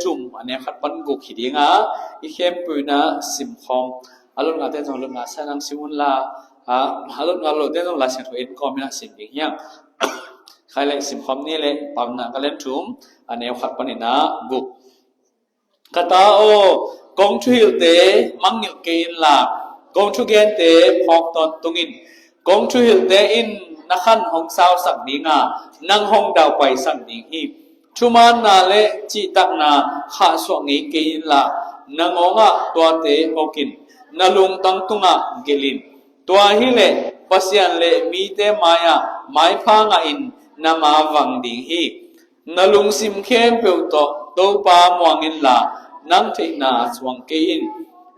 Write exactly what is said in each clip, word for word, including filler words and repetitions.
tum a neu khat pan guk hi ding a, i khempeuh in ah simkhawm. A lot ngate zong lot nga sa nang sim un la, a, a lot nga lote zong Lai Siangtho en kawm in ah sim ding hi hang. Khai le simkhawm ni le Paunak a lian thum a neu khat pan in ah guk. Ka ta aw, kong thuhilhte mangngilh kei inla, kong thugente phawk tawntung in. Kong thuhilhte in na khan hong sausak ding a, nang hong daupaisak ding hi. Thumaanna le cihtakna khahsuah ngei kei inla, na ngawngah tuate hawk in, na lungtang tungah gelh in. Tua hileh Pasian le mite mai-ah maipha ngah in na mavang ding hi. Na lungsim khempeuh tawh Topa muang inla, nang theihna suang kei in.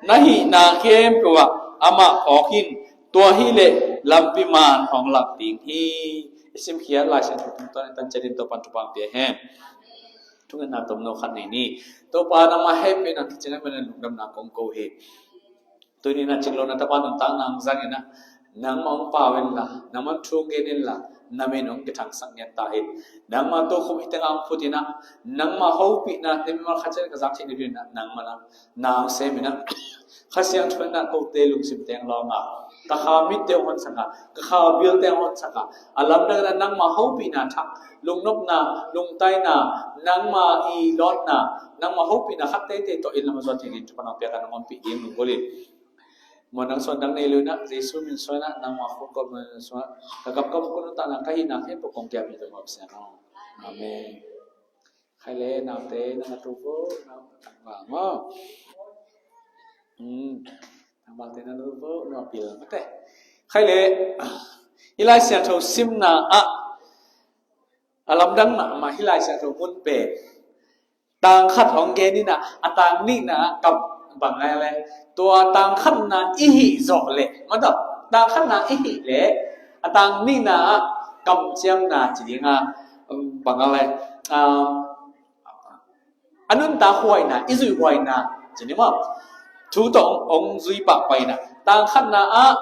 Na hihna khempeuh ah amah phawk in. Tua hileh lampi man hong lak ding hi. I simkhiat Lai Siangtho tungtawn in tanciat in Topan thupha pia hen. Thungetna tomno khat nei ni. Topa nangmah hehpihna kicing a manin lungdamna kong ko hi. Tuni in ah cinglo na tapa nuntakna hong zang in ah, nangmah hong pau inla, nangmah hong thu gen inla, na min hong kithangsak ngiat ta in. Nangmah tokhom hih tengah hong phut in ah, nangmah hopihna te mimal khat ciat ka zak theih ding in ah, nangmah na, na hong sem in ah, Kha Siangtho in ah kote lungsim teng lawng a, ka kha mitte hong honsak a, ka kha bilte hong honsak a, a lamdang in ah nangmah hopihna thak, lungnopna, lungtaina, nangmah i lawnna, nangmah hopihna khat teitei tawh in lam a zuan theih ding thupha nong piak a, nong ompih ding lunggulh in. Muan dang suan dang nei lo in ah, Jesu min suan ah, nangmah khut kawm suan ah, ka kam ka vuk ka nuntakna ka hihna khempeuh kong kiam hi, Topa Pasian aw. Amen. Khai le naute na na tu vo, na na tu vo. Hmm. Naute na na tu vo, na pil mate. Khai le, hih Lai Siangtho simna ah, a lamdang mahmah hih Lai Siangtho mun pen tang khat hong gen in ah, a tang nihna ah kam bang a le, tua tang khatna i hih zawh leh, mataw, tang khatna i hih leh, a tang nihna ah kamciamna ci ding a, bang a le, a, a nuntak huaina, i zuih huaina ci ni maw? Thu tawh hong, hong zui pahpah in ah, tang khatna ah,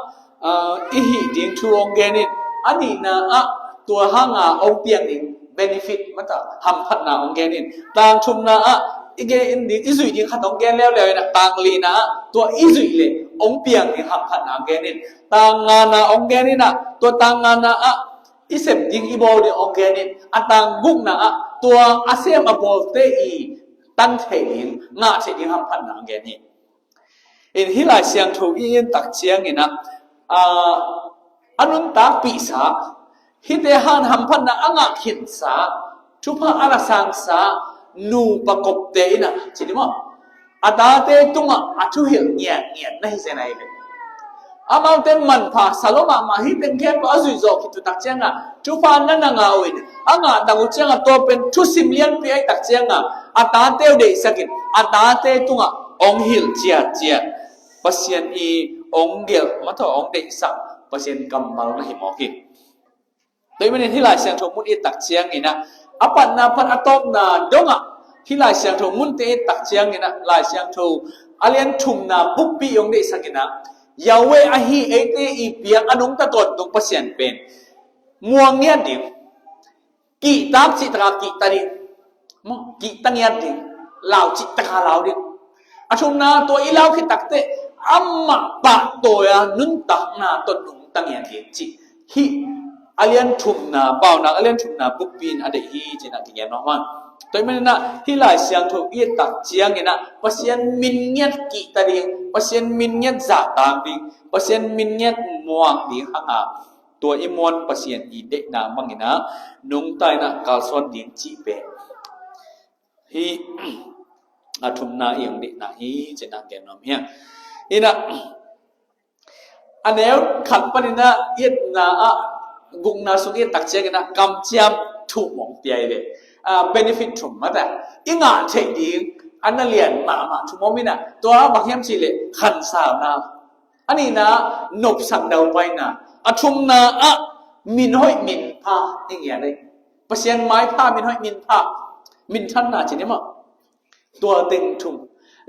ah, i hih ding thu hong gen in, a nihna ah tua hanga hong piang ding benefit, mataw, hamphatna hong gen in, tang thumna ah i gen ding, i zuih ding khat hong gen leuleu in ah, tang lina ah tua i zuih leh hong piang ding hamphatna hong gen in, tang ngana hong gen in ah, tua tang ngana ah i sep ding i bawl ding hong gen in, a tang gukna ah tua a sem a bawlte i tan theih ding, ngah theih ding hamphatna hong gen in. In hih Lai Siangtho i en tak ciangin ah, a, a nuntakpihsa, hihte han hamphatna a ngah khinsa, thupha a la sangsa, nupa kopte in ah, ci ni maw? A tate tungah a thuhilh ngiatngiat na hi zen ahi ve. Amaute manpha sa lo mahmah, hih teng khempeuh a zuih zawh khit uh tak ciangah, thupha na na ngah uh in, a ngah tak uh ciangah tua pen thusim lianpi ahih tak ciangah, a tate uh deihsak in, a tate tungah hong hilh ciatciat. Pasian i hong gelh, mataw, hong deihsak Pasian kammal na hi mawk hi. Tua ahih manin hih Lai Siangtho mun i et tak ciangin ah, a patna pan a tawpna dongah hih Lai Siangtho munte i et tak ciangin ah, Lai Siangtho a lian thumna bukpi i hong deihsak in ah, Yahweh ahi eite i piang a nungta tawntung Pasian pen muang ngiat ding, kihtak cihtaka kihta ding, maw, kihta ngiat ding, lau cihtaka lau ding. A thumna tua i lau khit takteh amah pahtawi a nuntakna tawh nungta ngiat ding cih hih a lian thumna, Paunak a lian thumna bukpi in a deih hi ci-in ah kigen mahmah. Tua ahih manin ah hih Lai Siangtho i et tak ciangin ah Pasian min ngiat kihta ding, Pasian min ngiat zahtak ding, Pasian min ngiat muang ding hang a, tua i muan Pasian i deihna bangin ah nungta in ah kalsuan ding cih pen hih a thumna i hong deihna hi ci-in ah gen nuam hi hang. In ah a neu khat panin ah i etna ah gukna sung i et tak ciangin ah kamciam thum hong pia hi ve. Ah, benefit thum, mataw, i ngah theih ding a na lian mahmah thum om in ah, tua bang hiam cih leh khansauna, a nihna ah nopsak daupaina, a thumna ah min hoih min pha i ngiat hi. Pasian maipha, min hoih min pha, minthanna ci ni maw? Tua teng thum.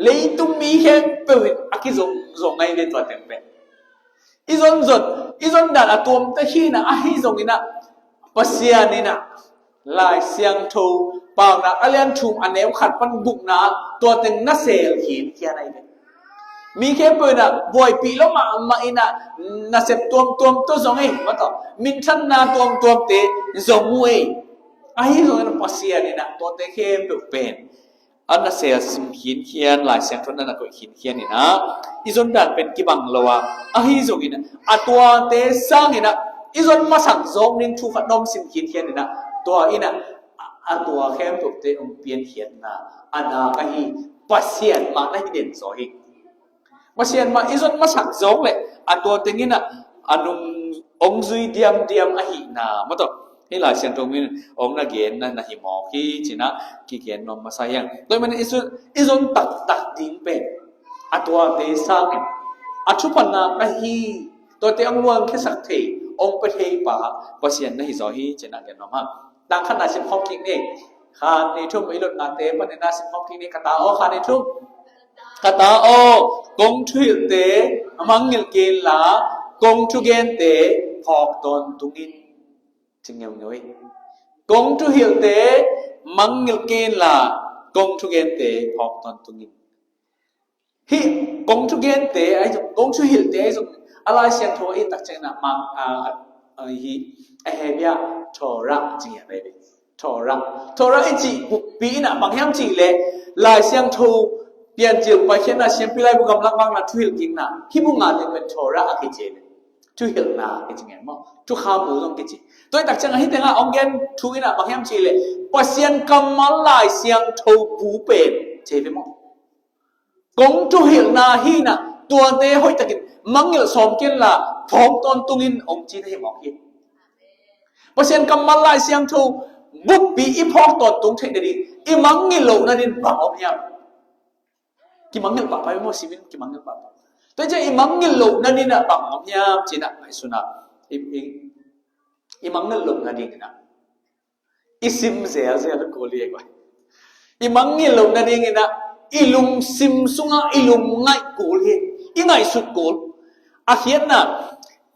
Leitung mi khempeuh in a kizong zong ngai ve tua teng pen. I zonzon, i zondan a tuamte hi in ah, ahi zongin ah Pasian in ah Lai Siangtho Paunak a lian thum a neu khat pan gukna, tua teng na sel khinkhian ahi ve. Mi khempeuh in ah buaipih lo mahmah in ah nasep tuamtuam tawh zong ei, mah tawh minthanna tuamtuamte zong uh ei. Ahi zongin Pasian in ah tuate khempeuh pen a na sel khinkhian, Lai Siangtho na na koih khinkhian in ah i zon dan pen kibang lo a, ahi zongin ah a tuate sangin ah i zon masak zawk ding thu khat na om khinkhian in ah, tua in ah a tua khempeuhte hong piankhiatna a nak ahi. Pasian mah na hi den zaw hi. Pasian mah i zon masak zawk leh a tua teng in ah a nung hong zui diamdiam ahihna mah tawh hih Lai Siangtho in hong na gen na, na hi mawk hi ci-in ah kigen nuam masa hi hang. Tua ahih manin i zon, i zon taktak ding pen a tuate sangin a thupha nak ahi, tuate hong luangkhiasak thei, hong pia thei pa Pasian na hi zaw hi ci-in ah gen nuam hang. Tang khatna sim khawm kik ni. Khat, nih, thum, i lotnate panin ah sim khawm kik ni. Ka ta aw, khat, nih, thum. Ka ta aw, kong thuhilhte mangngilh kei inla, kong thugente phawk tawntung in. Ci ngeungeu hi. Kong thuhilhte mangngilh kei inla, kong thugente phawk tawntung in. Hih kong thugente ahi zong, kong thuhilhte ahi zong, a Lai Siangtho i tak ciangin ah mang, a, a, a, hih a Hebrew Torah ci ngiat ahi ve. Torah. Torah i cih buppi in ah bang hiam cih leh Lai Siangtho Piancil Paikhiatna, Siampi Laibu gamlak vakna, thuhilh kikna, hih bung nga teng pen Torah a kici hi. Thuhilhna kici ngiat maw, thukham bu zong kici. Tua i tak ciangin hih tengah hong gen thu in ah bang hiam cih leh Pasian kammal Lai Siangtho bu pen ci hi ve maw. Kong thuhilhna hi in ah tuate hoihtakin mangngilh sawm kei inla phawk tawntung in hong ci na hi mawk hi. Pasian kammal Lai Siangtho buppi i phawk tawntung theih nading i mangngilh loh nading bang om hiam? Kimangngilh pahpah hi maw, simin kimangngilh pahpah. Tua ciang i mangngilh loh nading ah bang om hiam ci-in ah ngaihsun ah i, i, i mangngilh loh nading in ah i sim zelzel kul hi. I mangngilh loh nading in ah i lungsim sungah i lungngaih kul hi. I ngaihsut kul. A khiatna,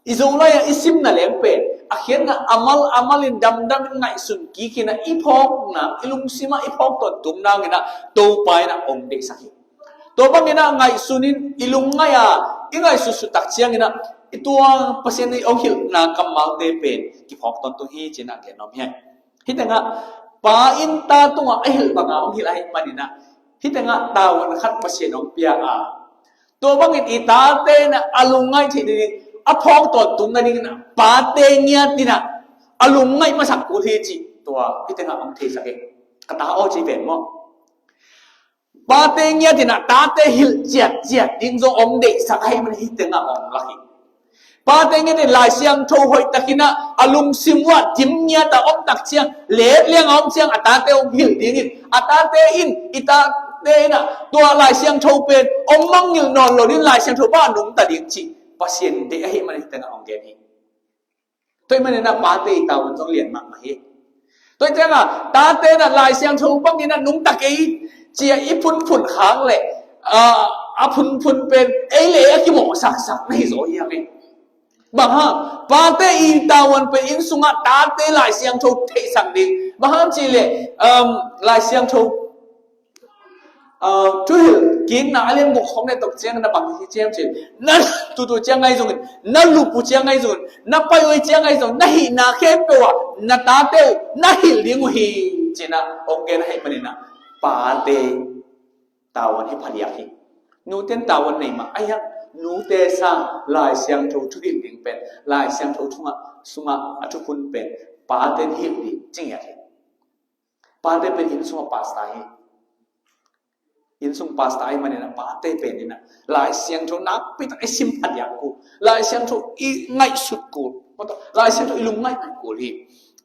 i Zolai ah i simna leng pen a khiatna a mal a mal in damdam in ngaihsun kik in ah i phawkna, i lungsim ah i phawk tawntung nang in ah Topa in ah hong deihsak hi. Tua bangin ah ngaihsun in i lungngaih a i ngaihsutsut tak ciangin ah i tua Pasian in hong hilhna kammalte pen kiphawk tawntung hi ci-in ah gen nuam hi. Hih tengah pa in ta tungah a hilh banga hong hilh ahih manin ah hih tengah tavuan khat Pasian hong pia a, tua bangin i tate in ah a lungngaih theih nading, a phawk tawntung nadingin ah pate ngiat in ah a lungngaih masak kul hi cih tua hih tengah hong theisak hi. Ka ta aw ci pen maw. Pate ngiat in ah tate hilh ciatciat ding zong hong deihsak ahih manin hih tengah hong lak hi. Pate ngiat in Lai Siangtho hoih takin ah a lungsim uah dim ngiat a om tak ciang, let liang a om ciang a tate hong hilh dingin, a tate in, i tate in ah tua Lai Siangtho pen hong mangngilh nawn lo ding, Lai Siangtho bang a nungta ding cih Pasian deih ahih manin hih tengah hong gen hi. Tua ahih manin ah pate i tavuan zong lian mahmah hi. Tua ahih ciangin ah tate in ah Lai Siangtho bangin ah nungta kei ci-a i phunphun khak leh, ah, a phunphun pen ei le ei a kimawhsaksak na hi zaw hi hang e. Bang hang, pate i tavuan pen inn sungah tate Lai Siangtho theihsak ding. Bang hang cih leh, um, Lai Siangtho, ah, thuhilh kikna a lian guk khawng na tawh ciang na bang hi ciam cin, na tutu ciang ahi zongin, na lup uh ciang ahi zongin, na pai uh ciang ahi zongin, na hihna khempeuh ah na tate uh na hilh ding uh hi ci-in ah hong gen ahih manin ah pate tavuan hi phadiak hi. Nute in tavuan nei mah ahi hang, nute sang Lai Siangtho thuhilh ding pen Lai Siangtho thungah, sungah a thuphun pen pate in hilh ding ci ngiat hi. Pate pen inn sungah pastor hi. Inn sung pastor ahih manin ah pate pen in ah Lai Siangtho nakpi tak i sim phadiak kul, Lai Siangtho i ngaihsut kul, Lai Siangtho i lungngaih ngaih kul hi.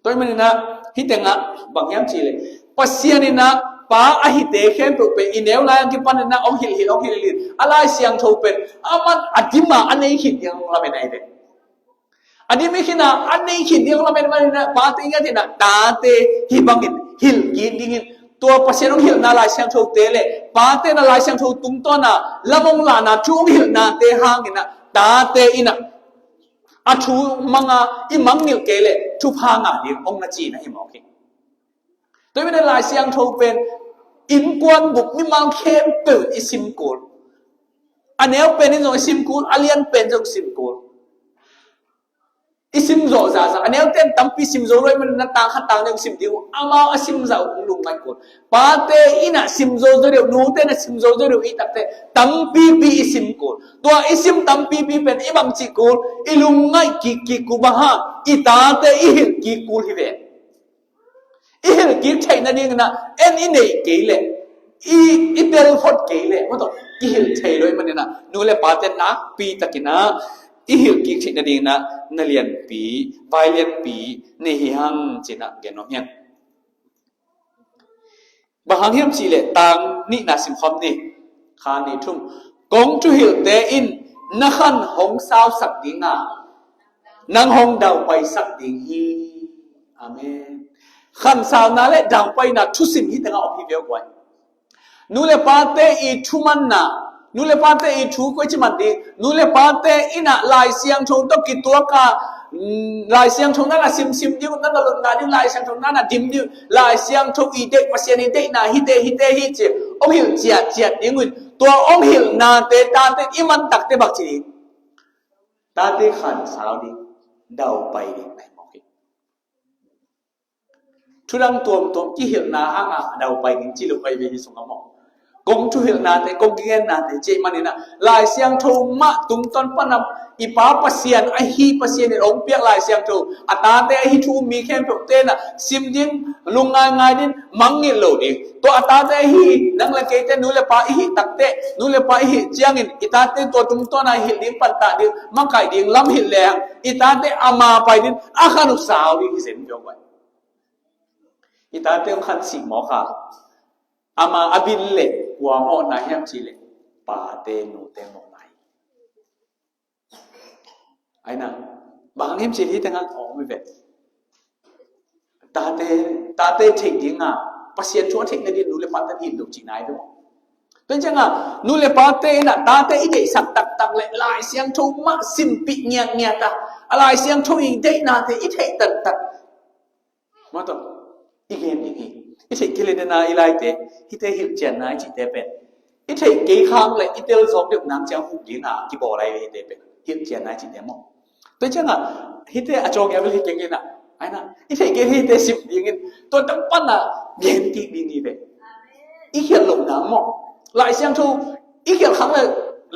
Tua ahih manin ah hih tengah bang hiam cih leh Pasian in ah pa a hite khempeuh pen i neu lai a kipan in ah hong hilh hilh, hong hilh hilh, a Lai Siangtho pen aman a dim a a nei khin ding hong lamen ahi ve. A dim i khin a, a nei khin ding hong lamen manin ah pate ngiat in ah tate hih bangin hilh kik dingin, tua Pasian hong hilhna Lai Siangthote leh pate in ah Lai Siangtho tungtawn a lam hong lahna, thu hong hilhnate hangin ah tate in ah a thu mang a i mangngilh kei leh thupha ngah ding hong na ci na hi mawk hi. Tua hi manin Lai Siangtho pen innkuan bup mimal khempeuh in i sim kul. A neu pen in zong i sim kul, a lian pen zong i sim kul. I sim zawh zahzah, a neu ten tampi sim zo lo hi manin na tang khat tang deuh sim ding uh, amau a sim zah uh hong lungngaih kul. Pate in a sim zo zo deuh, nute in a sim zo zo deuh i takte tampipi i sim kul. Tua i sim tampipi pen i bang cih kul, i lungngaih kik kik kul bang hang, i tate i hilh kik kul hi ve. I hilh kik theih nadingin ah en i neih kei leh, i, i tel phot kei leh, maw tawh, i hilh thei lo hi manin ah nu le pate nakpi takin ah i hilh kik theih nadingin ah na lianpi, vai lianpi nei hi hang ci-in ah gen nuam hi hang. Bang hang hiam cih leh tang nihna simkhawm ni. Kha nih thum. Kong thuhilhte in na khan hong sausak ding a, nang hong daupaisak ding hi. Amen. Khansauna le daupaina thusim hi tengah om hi viau guai. Nu le pate i thumanna, nu le pate i thu koi ci man ding, nu le pate in ah Lai Siangtho tawh kituak a, mm, Lai Siangtho na na simsim ding, na na lotna ding, Lai Siangtho na na dim ding, Lai Siangtho i deih, Pasian i deihna hite hite hi ci hong hilh ciatciat ding uh in, tua hong hilhnate tate i man takte bang ci ding? Tate khansau ding, daupai ding na hi mawk hi. Thudang tuamtuam kihilhna hangah a daupai ding ci lo pai ve hi sungah maw. Kong thuhilhnate, kong kigennate ci ahih manin ah Lai Siangtho mah tungtawn pan a i Pa Pasian ahi Pasian in hong piak Lai Siangtho, a tate ahi thu um mi khempeuhte in ah sim ding, lungngaingai ding, mangngilh lo ding. Tua a tate ahi nang le keite, nu le pa i hih takte, nu le pa i hih ciangin i tate tua tungtawn a i hilh ding, pantah ding, makaih ding lam hilh leng i tate ama pai ding, a khan uh sau ding hi zen piau pai. I tate hong khan sih mawk a, ama a bin leh kua mawhna hiam cih leh pate nute mawhna hi. Aina, bang hang hiam cih leh hih tengah a om hi ve. Tate, tate theih ding a, Pasian thu a theih nading nu le pate hilh lo cihna hi ve maw. Tua ciangah nu le pate in ah tate i deihsak taktak leh Lai Siangtho mah simpih ngiatngiat a, a Lai Siangtho i deihnate i theih taktak, maw tawh, i gen ding hi. I theih kei leh dena i laite, hihte hilhcianna i cihte pen i theih kei khang leh i tel zawk deuh nang ciang huh ding a kibawl lai ve hihte pen, hilhcianna i cihte maw. Tua ciangah hihte a cawng ia bel hi keng in ah, aina, i theih kei hihte sim dingin tua tam pan a gen kik ding hi ve. I khialh lohna maw. Lai Siangtho i khialh khang leh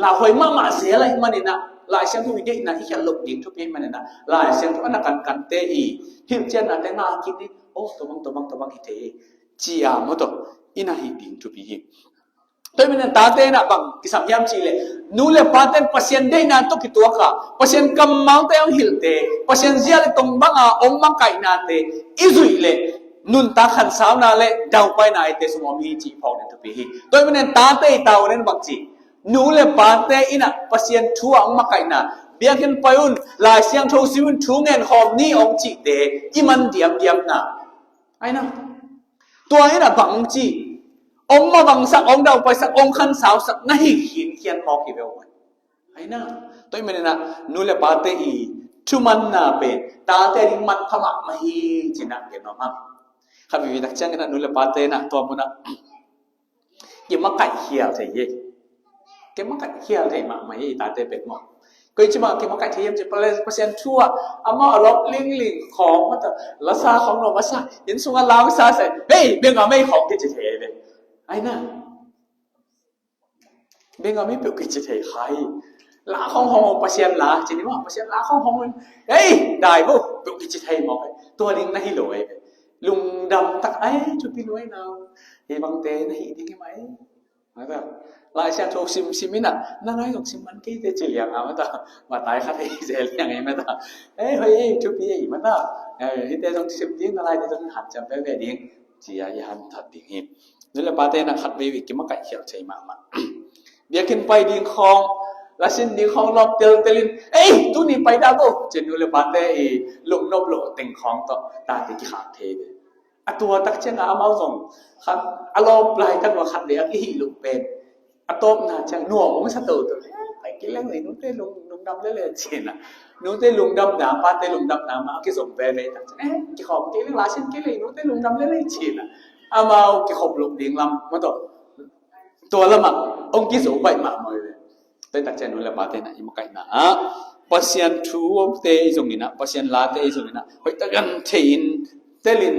lauhuai mahmah zel ahih manin ah Lai Siangtho i deihna i khialh loh ding thupi ahih manin ah Lai Siangtho a na kankante i hilhciannate ngah kik ding. Oh, tua bang, tua bang, tua bang hi thei hi ci a, maw tawh, i na hih ding thupi hi. Tua ahih manin tate in ah bang kisam hiam cih leh nu le pate in Pasian deihna tawh kituak a, Pasian kammalte hong hilhte, Pasian zia le tong bang a hong makaihnate i zuih leh nuntak khansauna le daupaina eite sungah om hi cih phawk ding thupi hi. Tua ahih manin tate i tau nen bang ci, nu le pate in ah Pasian thu a hong makaihna, biakinn pai un, Lai Siangtho sim un, thu ngen khawm ni hong cihte i man diamdiamna, aina, tua in ah bang hong ci, hong mavangsak, hong daupaisak, hong khansausak na hi khinkhian mawk hi ve uh. Aina, tua ahih manin ah nu le pate i thumanna pen tate ading manpha mahmah hi ci-in ah gen nuam hang. Khat veivei tak ciangin ah nu le pate in ah tua mun ah kimakaih khial thei hi. Kimakaih khial thei mahmah hi i tate pen maw. Koi ci bang kimakaih thei hiam cih leh Pasian thu ah amau a lawp lingling khawng, maw tawh, lasa khawng, lawp a sa, inn sungah lau sa sa, hei, bengam ei khawng kici thei hi ve. Aina, bengam ei peuh kici thei kha hi. La khawng hong, Pasian la ci ni maw, Pasian la khawng hong, hei, dai bo, peuh kici thei mawk hi. Tua ding na hi lo hi ve. Lungdam tak, ai, thupi nuai nau, hih bangte na hih ding hi mah hi. Mata, Lai Siangtho simsim in ah, na lai zong sim man kei teh ci liang a, mata, matai khat hi zel liang hi, mata. Ei, hoi ei, thupi ei, mata. Ei, hihte zong sim ding, na laite zong hanciam veve ding ci a, i hanthawn ding hi. Nu le pate in ah khat veivei kimakaih khial thei mahmah. Biakinn pai ding khawng, lasin ding khawng lawp teltel in, ei, tuni pai dah bo ci-in nu le pate i lungnop loh teng khawng tawh tate kikhak thei ve. A tua tak ciangah amau zong khat, a lawp laitak uah khat vei a kihih loh pen, a tawpna ciang nuam hong sa toto. Eh, pai kei leng lei, nute lung, lungdam lel e ci-in ah, nute lungdamna, pate lungdamna mah a kizom veve tak ciang, eh, kikhawm kei leng, lasin kei lei, nute lungdam lel e ci-in ah, amau kikhop loh ding lam, maw tawh, tua lamah hong kizo baih mahmah uh hi ve. Tua hi tak ciang nu le pate in ah i makaihna ah Pasian thute i zongin ah, Pasian late i zongin ah, hoih takin thei in, telin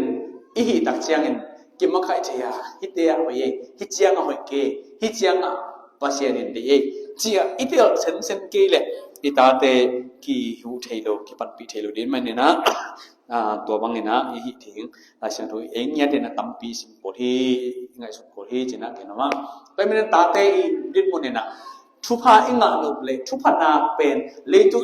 i hih tak ciangin kimakaih thei a, hihte ah hoih ei, hih ciang ah hoih kei, hih ciang ah Pasian in deih ei, ci-a i tel sensen kei leh i tate kihuh thei lo, kipanpih thei lo ding manin ah, tua bangin ah i hih ding Lai Siangtho ei ngiat in ah tampi sim kul hi, i ngaihsut kul hi ci-in ah gen nuam a. Tua hi manin tate i dinmun in ah thupha i ngah nop leh thupha nak pen leitung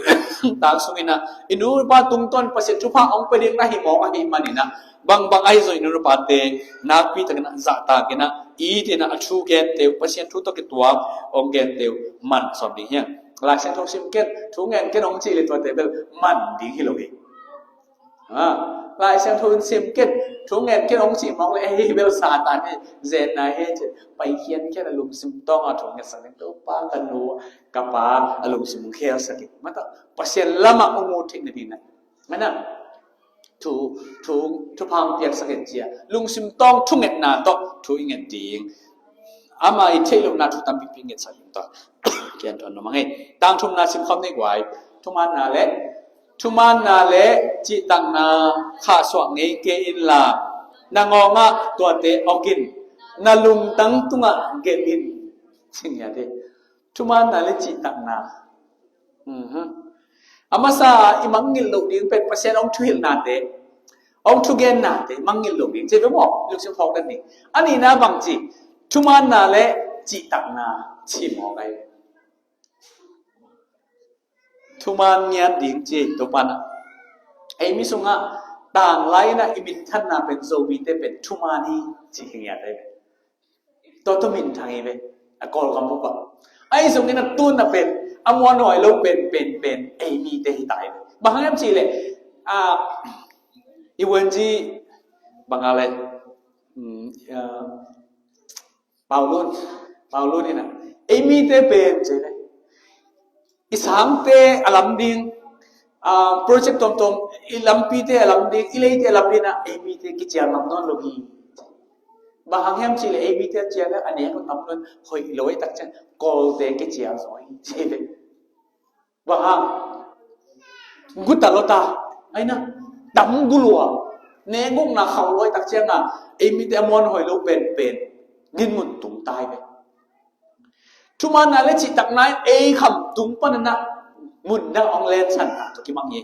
tak sungin ah i nu i pa tungtawn Pasian thupha hong pia ding na hi mawk ahih manin ah, bangbang ahi zong i nu i pate nakpi takin ah zahtakin ah, it in ah a thu gente uh, Pasian thu tawh kituak hong gente uh man sawm ding hi hang. Lai Siangtho sim ken, thu ngen ken hong cih leh tuate bel man ding hi lo hi. Lai Siangtho in sim ken, thu ngen ken hong cih mawk leh ei bel Satan hi, zenna hi ci-in paikhiat khiat a lungsim tawng a thu ngetsak ding, Topa, ka nu ka pa a lungsim hong khelsak in, maw tawh, Pasian lamah hong ut theih nading in ah, thu, thu, thupha hong piaksak in ci-a lungsim tawng thungetna tawh thu i nget ding. Amah i theih lohna thu tampipi ngetsak ding tawh. Kian thuan nuam ing ei. Tang thumna sim khawm ni guai. Thumaanna le, thumaanna le cihtakna khahsuah ngei kei inla, na ngawng ah tuate awk in, na lungtang tungah gelh in. Cih ngiat hi. Thumaanna le cihtakna. A masa i mangngilh loh ding pen Pasian hong thuhilhnate, hong thugennate mangngilh loh ding ci ve maw? Lungsim phawk den ding. A nihna bang ci? Thumaanna le cihtakna ci mawk ahi. Thumaan ngiat ding ci Topa in ah. Ei mi sungah tanglai in ah i minthanna pen Zomite pen thumaan hi ci hi ngiat ahi. Tua tua minthang hi ve. A Kawlgam bup ah. Ahi zongin a tun a pen a muanhuai lo pen pen pen ei mite hi ta hi ve. Bang hang hiam cih leh, a, i vuanzi bang a le, um, a, Paulun, Paulun in ah ei mite pen ci le, i sangte a lam ding, a, project tuamtuam, i lampite a lam ding, i leite a lam ding ah ei mite kicial ngam nawn lo hi. Bang hang hiam cih leh ei mite a cial a nek lo tam lo, hoih lo ei tak ciang Kawlte kicial zaw hi ci ve. Bang hang? Guta lo ta, aina tam gu lua, nek gukna khauh lo ei tak ciang a ei mite a muanhuai lo penpen dinmun tung ta hi ve. Thumaanna le cihtakna in ei khamtung panin ah mun dang hong lensan ta tawh kimang hi.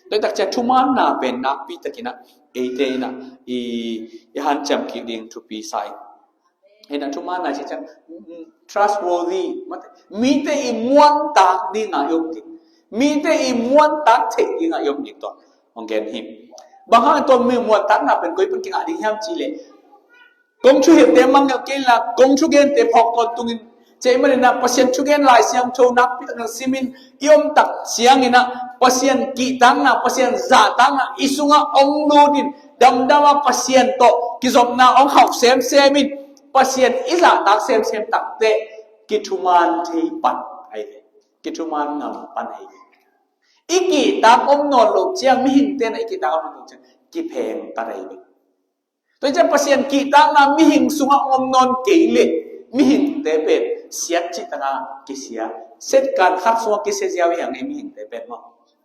Tua hi tak ciang thumaanna pen nakpi takin ah eite in ah i, i hanciam kik ding thupi sa ing. Hi in ah thumaanna cih ciang, mm, trustworthy, mite i muantak dingah i om ding, mite i muantak theih dingah i om ding tua hong gen hi. Bang hang tua mi muantakna pen koi pan kingah ding hiam cih leh, kong thuhilhte mangngilh kei inla, kong thugente phawk tawntungin, cih manin ah Pasian thugen Lai Siangtho nakpi takin simin i om tak ciangin ah Pasian kihtakna, Pasian zahtakna i sungah hong lut in, damdam a Pasian tawh kizopna hong khauh semsem in, Pasian i zahtak semsem takteh kithumaan thei pan ahi ve. Kithumaan ngam pan ahi ve. I kihtak om nawn loh ciang, mihingte in ah i kihtak om nawn loh ciang kipheng pan ahi ve. Tua hi ciang Pasian kihtakna mihing sungah om nawn kei leh mihingte pen siat cihtak a kisia, setkan khat sungah kisia ziau hi hang ei mihingte pen maw?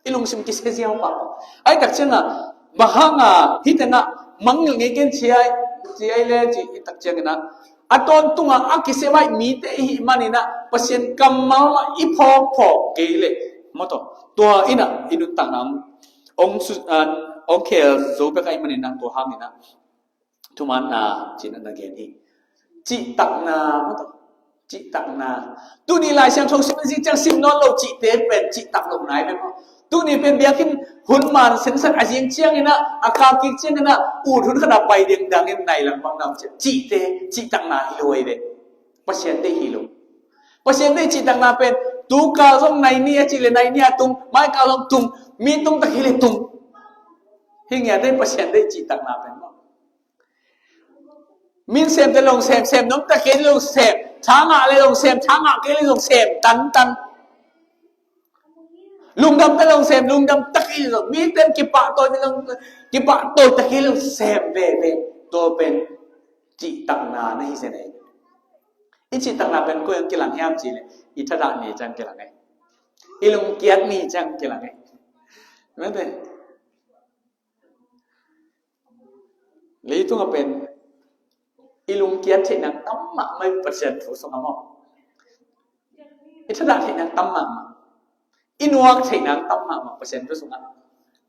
I lungsim kisia ziau pah maw? Ahi tak ciangah bang hangah hih tengah mangngilh ngei ken ci ai, ci ai le cih tak ciangin ah a tawntungah a kisia baih mite i hih manin ah Pasian kammal mah i phawkphawk kei leh maw tawh, tua in ah i nuntakna hong su-, ah, hong khel zo bek ahih manin ah tua hangin ah thumaanna cih na gen hi. Cihtakna, cihtakna. Tuni Lai Siangtho sim a zing ciang sim nawn lo cihte pen cihtak lohna hi ve maw? Tuni pen biakinn hun man sensan a zing ciangin ah, a kal kik ciangin ah, ut hun khat a pai dingdangin nai lam bang nam cihte cihtakna hi lo hi ve. Pasian deih hi lo. Pasian deih cihtakna pen tu kal zong nai ni a cih leh nai ni a tung, mai kal zong tung, mi tung tak hi leh tung. Hi ngiat deih Pasian deih cihtakna pen maw? Min sem te long sem, sem nop ta kei long sem, tha ngah le long sem, tha ngah kei le long sem tantan. Lungdam te long sem, lungdam ta kei long, mi ten kipahtawi te long, kipahtawi ta kei long sem veve. Tua pen cihtakna na hi zen ei. I cihtakna pen koi ang kilang hiam cih leh i thadah ni ciang kilang ei. I lungkiat ni ciang kilang ei. Mate. Leitung a pen i lungkiat theih nang tam mahmah i Pasian thu sungah maw? I thadah theih nang tam mahmah. I nuak theih nang tam mahmah Pasian thu sungah.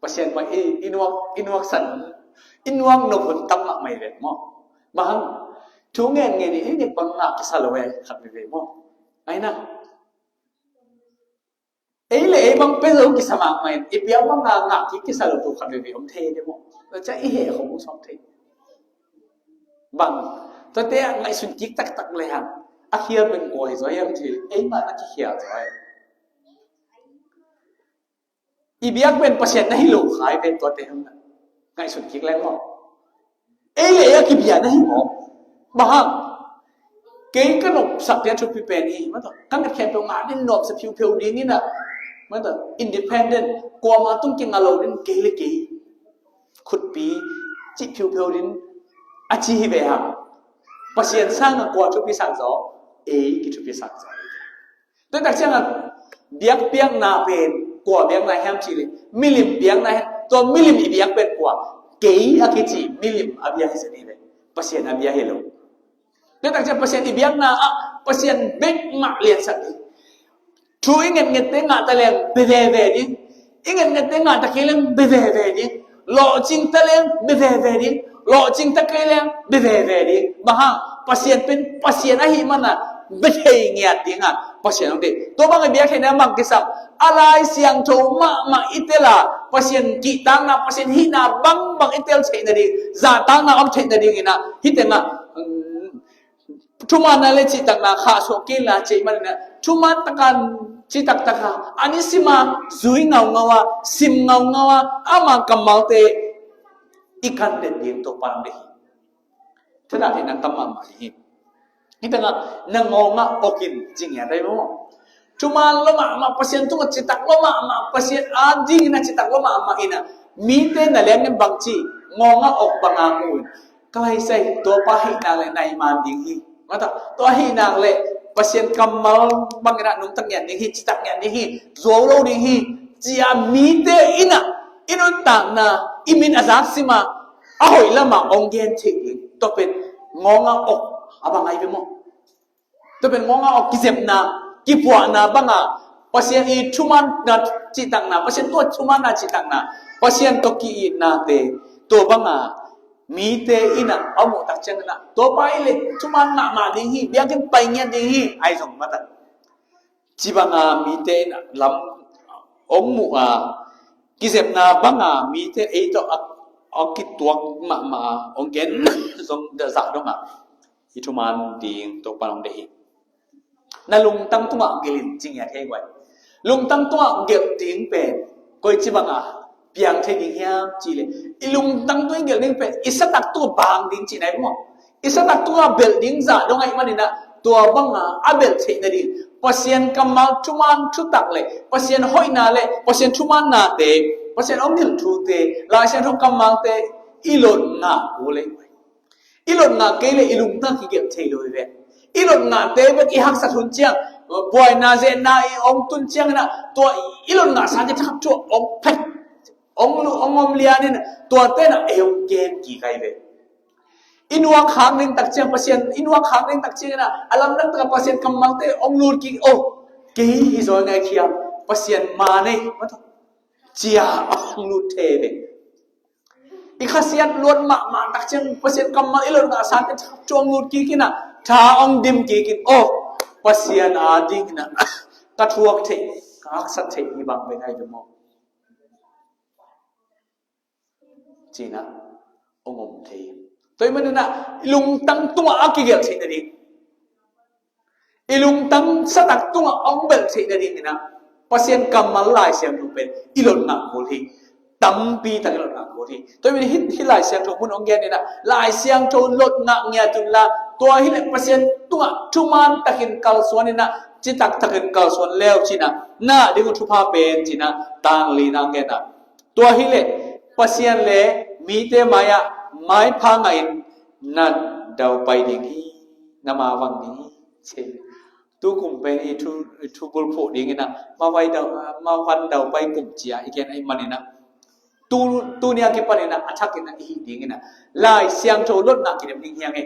Pasian mah i, i nuak, i nuak san, i nuak nop hun tam mahmah i vet maw? Bang hang thu ngen ngen i, i nek bang ngah kisa lo e khat veve maw? Ai na. Ei le ei bang pia zo kisa mahmah in, i piang bang ngah ngah kik kisa lo tu khat veve om thei de maw? Tua ciang i heh khong sawm thei. Bang, tuate a ngaihsun kik taktak le hang a khial pen kua hi zaw hiam thei, ei mah na kikhial zaw hi. I biak pen Pasian na hi lo khai pen tuate hang na ngaihsun kik leng maw? Ei le ei a kibia na hi maw? Bang hang? Kei ka nopsak dia thupi pen hi. Mata, ka nget khempeuh ngah din nopsa phiupheu ding in a. Mata, independent, kuama tung kingah lo din kei le kei khutpi cih phiupheu din a ci hi ve hang. Pasian sangah kua thupi sak zaw? Ei kithupi sak zaw. Tua tak ciangin biakpiakna pen kua biakna hiam cih leh milim biakna hiam? Tua milim i biak pen kua? Kei a kici milim a bia hi zen hi ve. Pasian a bia hi lo. Tua tak ciang Pasian i biakna ah Pasian bek mah liansak ding. Thu i ngetngette ngah ta leng bia veve ding. I ngetngette ngah ta kei leng bia veve ding. Lawhcing ta leng bia veve ding. Lawhcing ta kei leng bia veve ding. Bang hang? Pasian pen Pasian ahih manin bia thei ngiat ding a Pasian hong deih. Tua bang i biak theihna bang kisam? A Lai Siangtho mahmah i tel a, Pasian kihtakna, Pasian hihna bangbang i tel theih nading, zahtakna om theih nading in a, hih tengah, um, thumaanna le cihtakna khahsuah kei la cih manin a, thumaan takin cihtak takin a, a nisim a zui ngaungau a, sim ngaungau a, ama kammalte i kan den ding Topa'n hong deih hi. Thadah theih nang tam mahmah hi. Hih tengah na ngawngah awk in ci ngiat ahi maw? Thumaan lua mahmah Pasian tungah citak lua mahmah, Pasian adingin a citak lua mahmah in a, mite na leng in bangci ngawngah awk banga mu in, ka laisai Topa hih nak leh nai man ding hi. Mata, tua hih nak leh Pasian kammal bangin a nungta ngiat ding hi, citak ngiat ding hi, zuau lo ding hi, ci-a mite in a, i nuntakna, i min a zak sim a, a hoih lamah hong gen theih ding. Tua pen ngawngah awk a bang ahi ve maw? Tua pen ngawngah awk kizepna, kipuahna banga, Pasian i thumaanna cihtakna, Pasian tua thumaanna cihtakna, Pasian tawh ki-itnate, tua banga mite in a, a muh tak ciangin a, Topa i le thumaan mahmah ding hi, biakinn pai ngiat ding hi, ahi zong mata. Ci banga mite in a lam hong muh a, kizepna banga mite ei tawh a, a kituak mahmah a, hong gen zong zah dong a, i thumaan ding Topa'n hong deih hi. Na lungtang tungah gelh in ci ngiat hi guai. Lungtang tungah gelh ding pen koici banga piang thei ding hiam cih leh, i lungtang tungah gelh ding pen i satak tungah bang ding cihna hi maw? I satak tungah belh ding zah dong ahih manin a, tua banga a belh theih nading Pasian kammal thumaan thutak le Pasian hoihna le Pasian thumaannate, Pasian hong hilh thute, Lai Siangtho kammalte i lot ngah kul le, i lot ngah kei leh i lungtang kigelh thei lo hi ve. I lot ngahte bek i haksat hun ciang, buaina zehna i hong tun ciangin a, tua i lot ngah sate thak thu hong phet, hong lu-, hong om lianin a, tuate in a ei hong gen kik ahi ve. I nuak khak ding tak ciang Pasian, i nuak khak ding tak ciangin a, a lamdang takah Pasian kammalte hong lut kik, oh, kei hi zaw ngaikhia, Pasian maan ei, ci-a hong lut thei ve. I khasiat luat mahmah tak ciang Pasian kammal i lot ngah sate thu hong lut kik in a, tha hong dim kik in, oh, Pasian adingin a, ka thuak theih, ka haksat theih hi bang ve ngai ve maw? Ci-in a hong om thei. Tua ahih manin a, lungtang tungah a kigelh theih nading, i lungtang satak tungah hong belh theih nadingin a, Pasian kammal Lai Siangtho pen i lot ngah kul hi. Tampi tak i lot ngah kul hi. Tua ahih manin hih, hih Lai Siangtho mun hong gen in a, Lai Siangtho lot ngah ngiat un la, tua hi leh Pasian tungah thumaan takin kalsuan in a, citak takin kalsuan le uh ci-in a, na ding uh thupha pen ci-in a, tang li-in a hong gen a. Tua hi leh Pasian le mite mai-ah maipha ngahin na daupai ding hi, na mavang ding hi, ci. Tu kum pen i thu, i thu bulphuh ding inah, mavai dau, mavan daupai kum cia i gen ahih man inah, tu, tuni a kipan inah a thak inah i hih ding inah, Lai Siangtho lot ngah kidem ding hi hang e.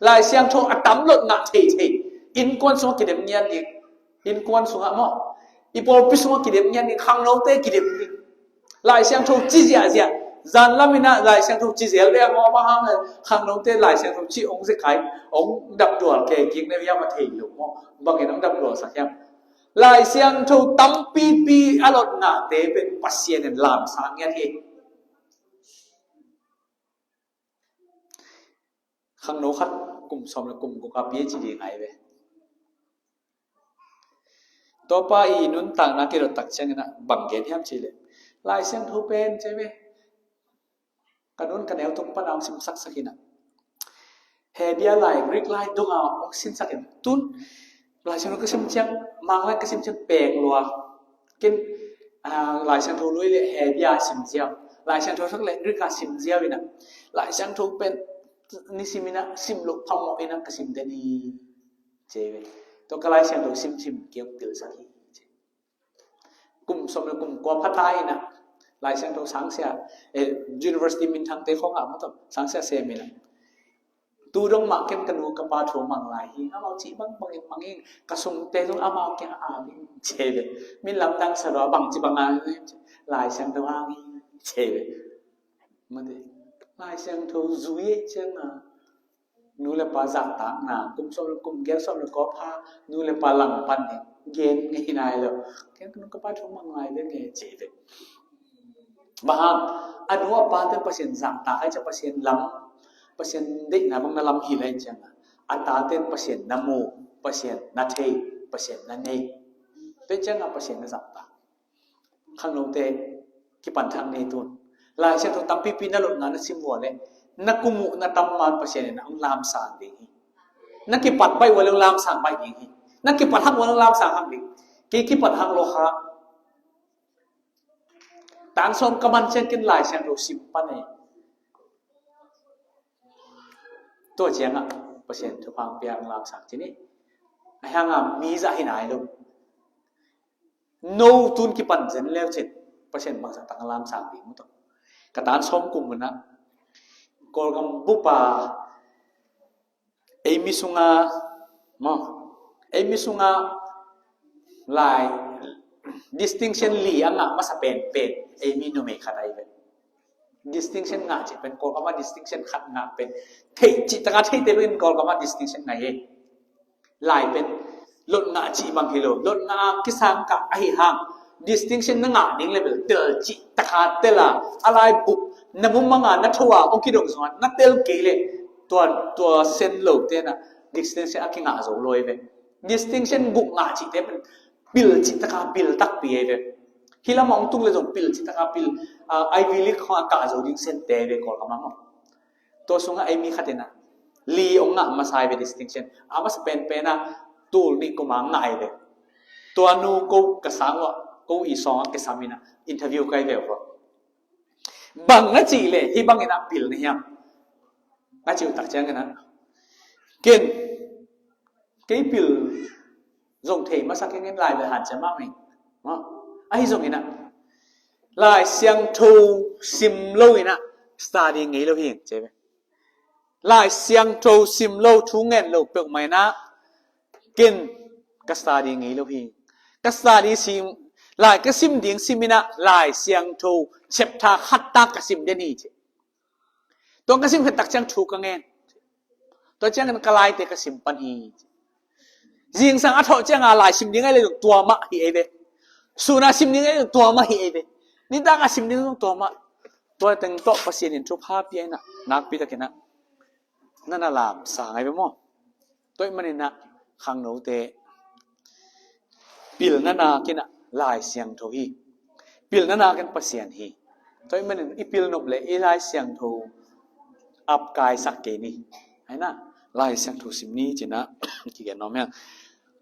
Lai Siangtho a tam lot ngah theithei. Innkuan sungah kidem ngian ding. Innkuan sungah maw, i pawlpi sungah kidem ngian ding, khangnote kidem ding. Lai Siangtho ci ziahziah. Zanlam inah Lai Siangtho ci zel ve a maw, bang hang khangnote Lai Siangtho ci hong zekai, hong dapdual kei kik ne hiam a thei lo maw. Bangin hong dapdualsak hiam? Lai Siangtho tampipi a lot ngahte pen Pasian in lamsang ngiat hi. Khangno khat kum sawm le kum guk a PhD ngai ve. Tua pa i nuntakna kidot tak ciangin ah bang gen hiam cih leh, Lai Siangtho pen ci ve, ka nun ka neu tung pan a hong simsaksak inah, Hebru lai, Greek lai dong a hong sinsak in, tun Lai Siangtho ka sim ciang, Mang lai ka sim ciang peng lua. Ken, ah, Lai Siangtho lui le Hebru a sim ziau, Lai Siangtho sak le Greek a sim ziau inah, Lai Siangtho pen nisim inah sim loh phamawh inah ka sim den hi, ci ve. Tua ka Lai Siangtho simsim kei hong pilsak hi, ci. Kum sawm le kum kua pha ta inah, Lai Siangtho sangsia, eh, university minthangte khawng ah maw, tua sangsia sem inah, tu dong mah ken ka nu ka pa thu mang lai hi, amau cih bangbangin mang ing, ka sungte zong amau kiang a ap ing, ci ve. Min lamdang sa lua, bangci bang a, Lai Siangtho hang hi, ci ve. Mate, Lai Siangtho zui e ciang a, nu le pa zahtakna, kum sawm le kum giat, sawm le kua pha, nu le pa langpan hi, gen ngei nai lo. Ken ka nu ka pa thu mang lai ve nge, ci ve. Bang hang, a nu a pate Pasian zahtak ahih ciang Pasian lam, Pasian deihna bang na lam hi lai ciang a, a tate Pasian na mu, Pasian na thei, Pasian na nei. Tua ciang a Pasian na zahtak. Khangnote kipan thak ni tun. Lai Siangtho tampipi na lot ngah na sim uh leh, na kum uh na tam man Pasian in hong lamsang ding hi. Na kipat baih uh leh hong lamsang baih ding hi. Na kipat hak uh leh hong lamsang hak ding. Kei kipat hak lo kha. Tang sawm ka man ciang ken Lai Siangtho sim pan e. Tua ciang ah Pasian thupha hong pia, hong lamsang ci ni. A hiang a mi zah hi nai lo. No tun kipan zen leu cin Pasian bangzah tak a lamsang ding maw, tua ka tan sawm kum mun ah Kawlgam bup a, ei mi sungah maw, ei mi sungah lai distinction li a ngah masa penpen ei mi numei khat ahi ve. Distinction ngah cih pen, Kawlgam ah distinction khat ngah pen, theih cih tak a theite pen Kawlgam ah distinction ngah hi. Lai pen lot ngah cih bang hi lo, lot ngah a kisang kah ahi hang, distinction na ngah ding le bel tel cih tak a tel a, a lai bup na mumang a na tho a hong kidong zong a na tel kei leh tua, tua sen lote na distinction a kingah zo lo hi ve. Distinction guk ngah cihte pen pil cih tak a pil takpi hi ve. Hih lam a hong tung le zong pil cih tak a pil, ah, Ivy League khawng a kah zo ding sente hi ve Kawlgam ah maw. Tua sungah ei mi khat in ah li hong ngah masa hi ve distinction. A masa penpen ah tul nih kum a ngah hi ve. Tua nu ko ka sang uh ah, ko i sawng ah kisam in ah interview ka hi ve uh. Bang na cih leh hih bangin ah pil na hiam? Na cih uh tak ciangin ah, ken kei pil zong thei masa kei ing, lai bel hanciam mahmah ing. Ahi zongin ah Lai Siangtho sim lo in ah study ngei lo hi ing, ci ve. Lai Siangtho sim lo, thu ngen lo peuhmah in ah ken ka study ngei lo hi. Ka study sim, lai ka sim ding sim in ah Lai Siangtho chapter khat tak ka sim den hi, ci. Tua ka sim khit tak ciang thu ka ngen. Tua ciangin ka laite ka sim pan hi. Zingsang a thawh ciang a lai sim ding ahi leh zong tua mah hi ei ve. Sun a sim ding ahi leh zong tua mah hi ei ve. Nitak a sim ding zong tua mah. Tua teng tawh Pasian in thupha pia in ah nakpi takin ah na na lamsang ahi ve maw. Tua ahih manin ah khangnote, pilna nakin ah Lai Siangtho hi. Pilna nakin Pasian hi. Tua ahih manin i pil nop leh i Lai Siangtho apkaisak kei ni. Ahi na, Lai Siangtho sim ni ci-in ah kigen nuam hi.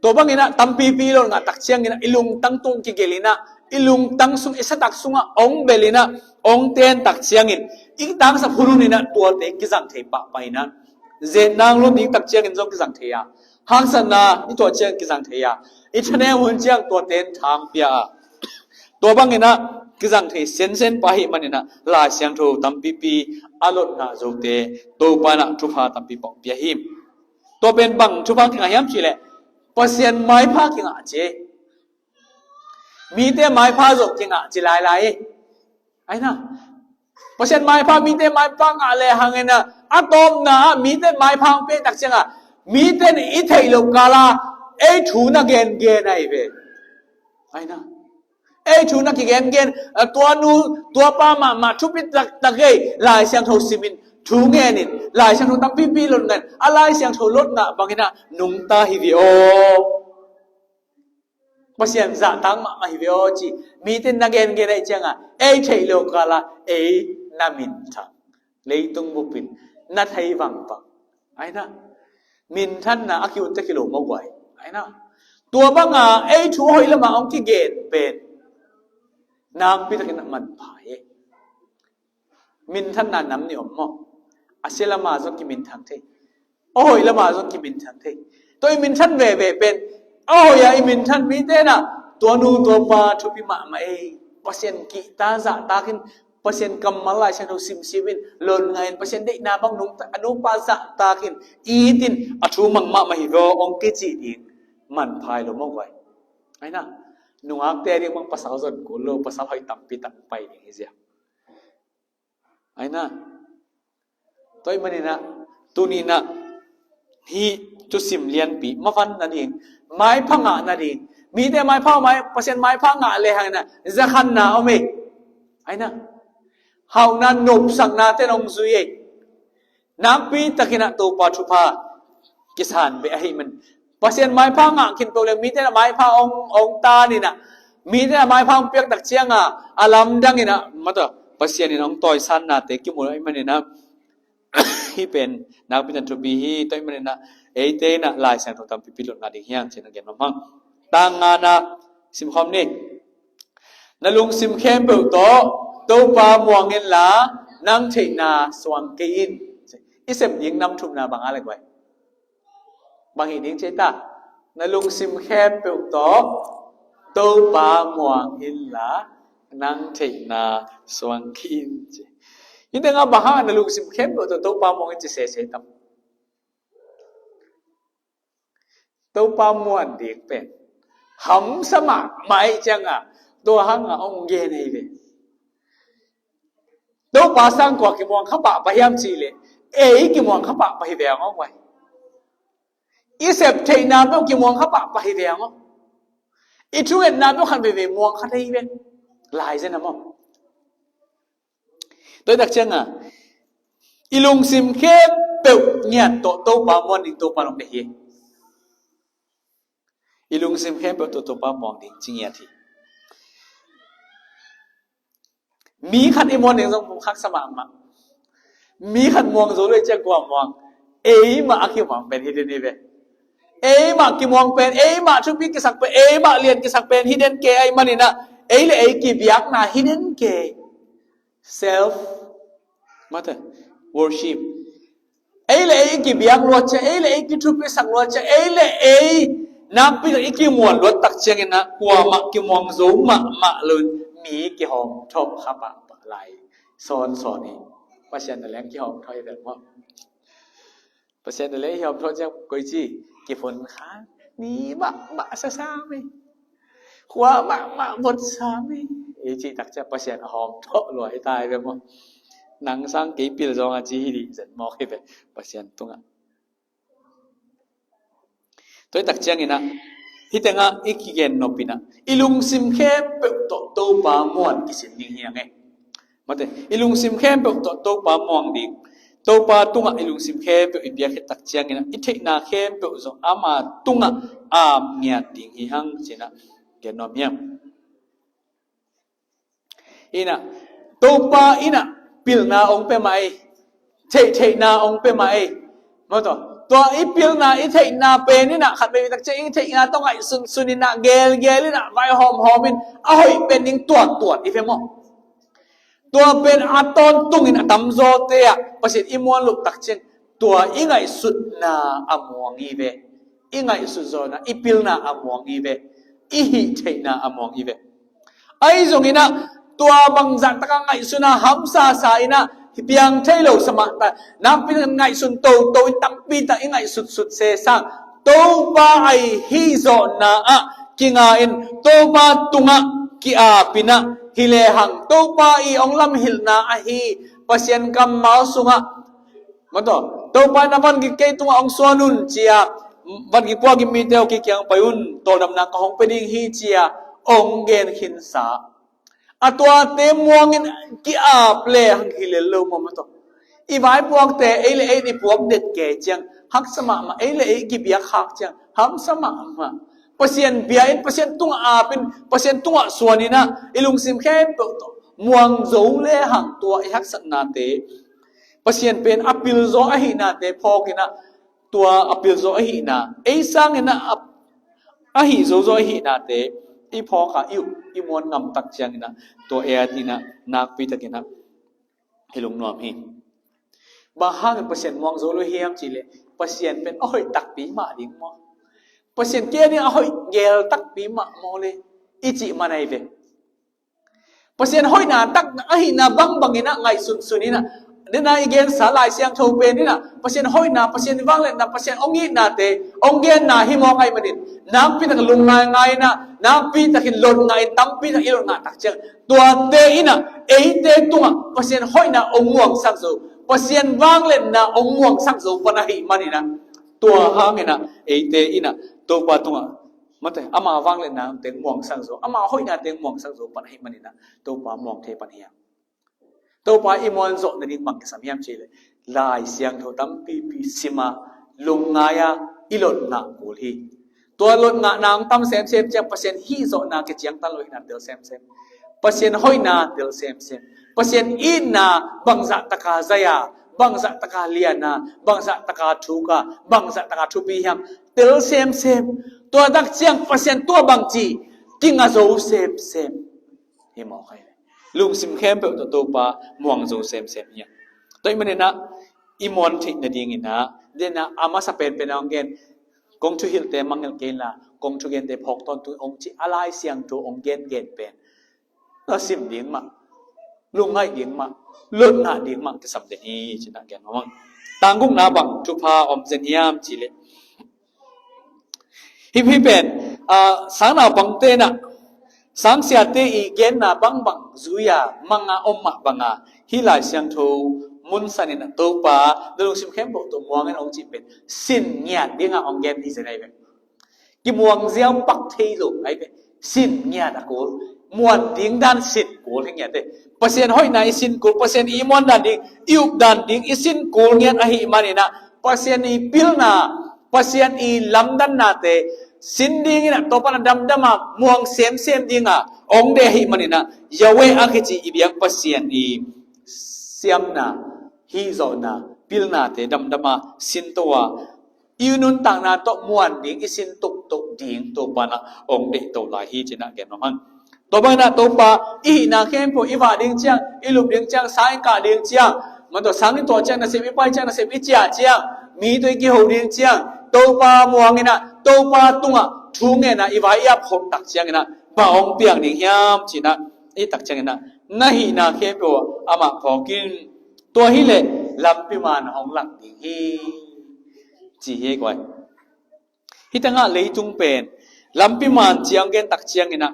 Tua bangin ah tampipi lot ngah tak ciangin ah i lungtang tung kigelh in ah, i lungtang sung, i satak sungah hong belh in ah, hong ten tak ciangin i tangsap hunhun in ah tuate kizang thei pahpah in ah, Zen nang lun ding tak ciangin zong kizang thei a, haksatna i tuah ciang kizang thei a, i thanem hun ciang tuate in thang pia a, tua bangin ah kizang thei sensen pah ahih manin ah Lai Siangtho tampipi a lotna zote Topa in ah thupha tampi pong pia hi. Tua pen bang thupha kingah hiam cih leh Pasian maipha kingah ci. Mite maipha zong kingah ci lailai. Aina, Pasian maipha, mite maipha ngah le hangin ah a tawpna ah mite maipha hong pia tak ciangah mite in i theih loh kala ei thu na gengen ahi ve. Aina, ei thu na kigengen, a, tua nu tua pa mahmah thupi taktak ei Lai Siangtho simin thu ngenin Lai Siangtho tampipi lotna in a Lai Siangtho lotna bangin ah nungta hi ve aw. Pasian zahtak mahmah hi ve aw ci. Mite in na gengen ahih ciangah ei theih loh kala ei na minthang, leitung bupin na thei vangvang. Aina, minthanna a ki-ut tek hi lo maw guai. Aina, tua banga ei thu a hoih lama hong kigen pen nakpi takin a manpha hi. Minthanna nam nih om maw? A sia lama zong kiminthang thei, a hoih lama zong kiminthang thei. Tua i minthan veve pen a hoih a i minthan mite in ah tua nu tua pa thupi mahmah ei, Pasian kihta zahtakin, Pasian kammal Lai Siangtho simsimin, lon ngahin, Pasian deihna bang nungta a nupa zahtakin, itin a thu mang mahmah hi ve aw hong kicih ding manpha hi lo maw guai. Aina, nungakte a ding bang pasal zon kul lo, pasal hoih tampi tak pai ding hi zia. Aina, tua ahih manin ah tuni in ah hih thusim lianpi mavan nading, maipha ngah nading, mite maipha, mai, Pasian maipha ngah le hangin ah zakhanna om ei. Aina, hauhna nopsakna ten hong zui ei. Nakpi takin ah Topa thupha kisan beh ahih man, Pasian maipha ngah khin peuh le mite in ah maipha hong, hong tan in ah, mite in ah maipha hong piak tak cianga a lamdang in ah, mata, Pasian in hong tawisannate kimu ahih manin ah, hih pen nakpi takin thupi hi. Tua ahih manin ah eite in ah Lai Siangtho tampipi lotna ding hi hang ci-in a gen mahmah. Tang ngana simkhawm ni. Na lungsim khempeuh tawh Topa muang inla nang theihna suang kei in. I sep ding nam thumna bang a le guai? Bang hi ding ci ta? Na lungsim khempeuh tawh Topa muang inla nang theihna suang kei in ci. Hih tengah bang hang na lungsim khempeuh tawh Topa muang in ci sese tam? Topa muan ding pen hamsa mahmah ahih cianga tua hanga hong gen ahi ve. Topa sang kua kimuang kha pahpah hiam cih leh ei kimuang kha pahpah hi ve hong guai. I sep theihna peuh kimuang kha pahpah hi ve hong. I thungetna peuh khat veivei muang kha thei hi ve. Lai zen a maw? Tua hi tak cianga i lungsim khempeuh ngiat tawh Topa muan ding Topa in hong deih hi. I lungsim khempeuh tawh Topa muang ding ci ngiat hi. Mi khat i muan ding zong haksa mahmah. Mi khat muang zo lo i ciah kua muang? Eimah a kimuang pen hi den hi ve. Eimah kimuang pen, eimah thupi kisak pen, eimah lian kisak pen hi den kei ahih manin ah ei le ei kibiakna hi den kei. Self, mata, worship. Ei le ei i kibiak luat ciang, ei le ei i kithupisak luat ciang, ei le ei nakpi tak i kimuan luat tak ciangin ah kuamah kimuang zo mahmah loin mi kihawmthawh kha pahpah lai sawnsawn hi. Pasian na leng kihawmthawh hi ven maw? Pasian na leng i hawmthawh ciang koici kiphun kha, ni mahmah sasam hi, khua mahmah vot sam hi, i cih tak ciang Pasian a hawmthawh lua hi ta hi ve maw? Nang sang kei pil zong a ci hi dih zen mawk hi ve Pasian tungah. Tua hi tak ciangin ah hih tengah i kigen nop in ah i lungsim khempeuh tawh Topa muan kisin ding hi hang e. Mate, i lungsim khempeuh tawh Topa muang ding, Topa tungah i lungsim khempeuh i piak khit tak ciangin ah i theihna khempeuh zong ama tungah am ngiat ding hi hang ci-in ah gen nuam hiam? Inah Topa inah pilna ong pia mah ei, theihtheihna ong pia mah ei. Maw taw, tua i pilna i theihna pen inah khat vei tak ciang i theihna tawh ngaihsunsun inah gelgel inah vaihawmhawm in a hoih pen ding tuattuat i ve maw? Tua pen a tawntungin a tamzawte ah Pasian i muan loh tak ciang tua i ngaihsutna a muang hi ve. I ngaihsut zawhna, i pilna a muang hi ve. I hih theihna a muang hi ve. Ahi zongin ah tua bangzah taka ngaihsutna hamsa sa in ah piang thei lo sa mah ta, nakpi takin ngaihsun toto in tampi tak i ngaihsutsut se sang Topa ahi zawhna ah kinga in Topa tungah ki-ap in ah, hi lehang Topa i ong lamhilhna ahi Pasian kammal sungah, mataw, Topa in a vangik kei tungah ong suan un ci-a, vangik puak in mite aw kikiang pai un, tawldamna ka hong pia ding hi ci-a ong gen khinsa. A tuate muangin ki-ap lehang hi lel lo maw, mataw. I vaipuakte ei le ei i puak det kei ciang haksa mahmah, ei le ei kibiak khak ciang hamsa mahmah. Pasian bia in, Pasian tungah ap in, Pasian tungah suan in ah i lungsim khempeuh tawh muang zo lehang tua i haksatnate, Pasian pen a pilzaw ahihnate phawk in ah, tua a pilzaw ahihna, ei sangin ah a, a hih zozaw ahihnate i phawk a, i up, i muan ngam tak ciangin ah tua et in ah nakpi takin ah hi lungnuam hi. Bang hangin Pasian muang zo lo hiam cih leh Pasian pen a hoih takpi mah ding maw? Pasian kei a ding a hoih gel takpi mah maw le i cih man ahi ve. Pasian hoihna takna ahihna bangbang in ah ngaihsunsun in ah, den a i gensa Lai Siangtho pen in ah Pasian hoihna, Pasian vangliatna, Pasian ong itnate ong genna hi mawk ahih manin nakpi takin lungngaingai in ah, nakpi takin lotngah in, tampi tak i lotngah tak ciang tuate in ah eite tungah Pasian hoihna ong muangsak zo, Pasian vangliatna ong muangsak zo pan ahih manin ah, tua hangin ah eite in ah Topa tungah, mate, ama vangliatna teng muangsak zo, ama hoihna teng muangsak zo pan ahih manin ah Topa muang thei pan hiam? Topa i muan zawh nading bang kisam hiam cih leh Lai Siangtho tampipi sim a, lungngai a, i lotngah kul hi. Tua lotngahna hong tam semsem ciang Pasian hih zawhna kiciangtan lo hihna tel semsem, Pasian hoihna tel semsem, Pasian itna bangzah taka zai a, bangzah taka lian a, bangzah taka thuk a, bangzah taka thupi hiam tel semsem. Tua tak ciang Pasian tua bangci kinga zo semsem hi mawk ahi ve. Lungsim khempeuh tawh Topa muang zo semsem hi a. Tua ahih manin ah i muan theih nadingin ah, den ah a masa penpen a hong gen, kong thuhilhte mangngilh kei inla kong thugente phawk tawntung ong cih a Lai Siangtho ong gengen pen a sim ding mah, lungngaih ding mah, lotngah ding mah kisam den hi ci-in ah gen mah. Tang gukna bang thupha om zen hiam cih leh, hih, hih pen, ah, sangnaupangte in ah sangsiate i genna bangbang zui a mang a om mah bang a, hih Lai Siangtho munsan in ah Topa na lungsim khempeuh tawh muang in ong cih pen sin ngiat ding a ong gen hi zen ahi ve. Kimuang ziau pak thei lo ahi ve. Sin ngiat a kul, muan ding dan sin kul hi ngiat e. Pasian hoihna i sin kul, Pasian i muan dan ding, i up dan ding i sin kul ngiat ahih manin ah Pasian i pilna, Pasian i lamdannate sin dingin ah Topa na damdam a muang semsem ding a ong deih ahih manin ah Yahweh a kici i biak Pasian i siamna, hih zawhna, pilnate damdam a sin to a, i nuntakna tawh muan ding, i sin toktok ding Topa in ah ong deih to lai hi ci-in ah gen mah hang. Tua bangin ah Topa i hihna khempeuh i vah ding ciang, i lup ding ciang, sang i kah ding ciang, man tawh sang i tuah ciang, nasep i pai ciang, nasep i ciah ciang, mi tawh i kiho ding ciang Topa muang in ah Topa tungah thu ngen a i vai i ap khop tak ciangin ah bang ong piang ding hiam ci-in ah i tak ciangin ah na hihna khempeuh ah amah phawk in. Tua hi leh lampi man hong lak ding hi ci hi guai. Hih tengah leitung pen lampi man ci-a ong gen tak ciangin ah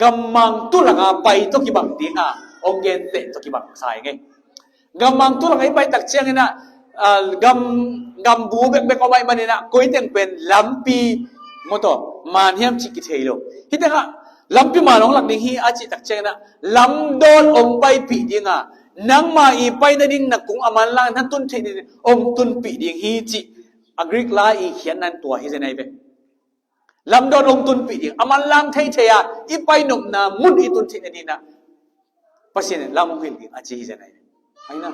gammang tulak a pai tawh kibang ding a, ong gen teh tawh kibang sa ing ei. Gammang tulak a i pai tak ciangin ah, ah, gam, gambu bekbek om ahih manin ah koi teng pen lampi, mawtaw, man hiam cih kithei lo. Hih tengah lampi man hong lak ding hi a cih tak ciangin ah lamdawn ong paipih ding a, nangma i pai nading na kung a manlang na tun theih nading ong tunpih ding hi cih a Greek lai i khiatna in tua hi zen ahi ve. Lamdawn ong tunpih ding, a manlang theithei a i pai nopna mun i tun theih nading ah Pasian in lam hong hilh ding a ci hi zen ahi ve. Ahi na.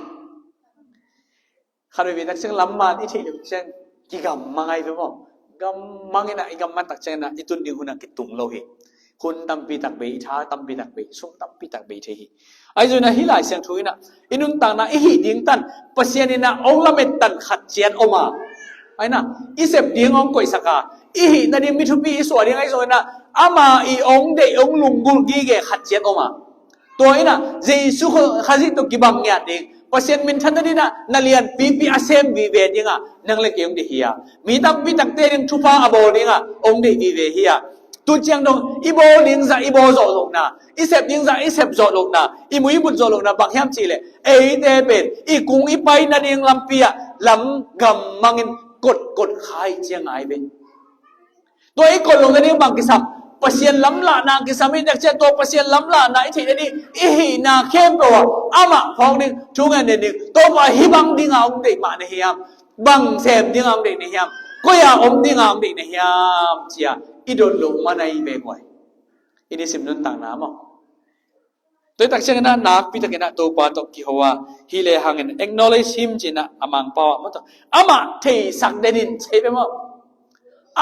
Khat veivei tak ciang lam man i theih loh ciang kigammang ahi ve maw. Gammang in ah i gamman tak ciangin ah i tun ding hun ah kitung lo hi. Hun tampi tak bei, i tha tampi tak bei, sum tampi tak bei thei hi. Ahi zongin ah hih Lai Siangtho in ah i nuntakna i hih ding tan Pasian in ah hong lamettan khat ciat om a, ahi na, i sep ding hong koihsak a, i hih nading mi thupi i suah ding ahi zongin ah ama i hong deih hong lunggulh gige khat ciat om a, tua in ah Jesu Khazih tawh kibang ngiat ding, Pasian minthan nading ah na lianpipi a sem vive ding a nang le kei hong deih hi a, mi tampi takte ding thupha a bawl ding a hong deih vive hi a, tu ciang dong i bawl ding zah i bawl zawh lohna, i sep ding zah i sep zawh lohna, i mui i but zawh lohna bang hiam cih leh eite pen i kung i pai nading lampi ah lam gam mangin kotkot kha i ciang ngai ve. Tua i koih loh nading bang kisam, Pasian lamlahna kisam i nek ciang tua Pasian lamlahna i theih nading i hihna khempeuh ah amah phawk ding, thu ngen ding, Topa hih bang ding a hong deih mah na hiam, bang sem ding a hong deih na hiam, koi a om ding a hong deih na hiam ci-a i dot loh man ahi ve guai. I nisim nuntakna maw? Tua i tak ciangin ah nakpi takin ah Topa tawh kiho a, hi le hangin acknowledge him ci-in ah a Mangpau ah maw tawh, amah theisak den in ci hi ve maw?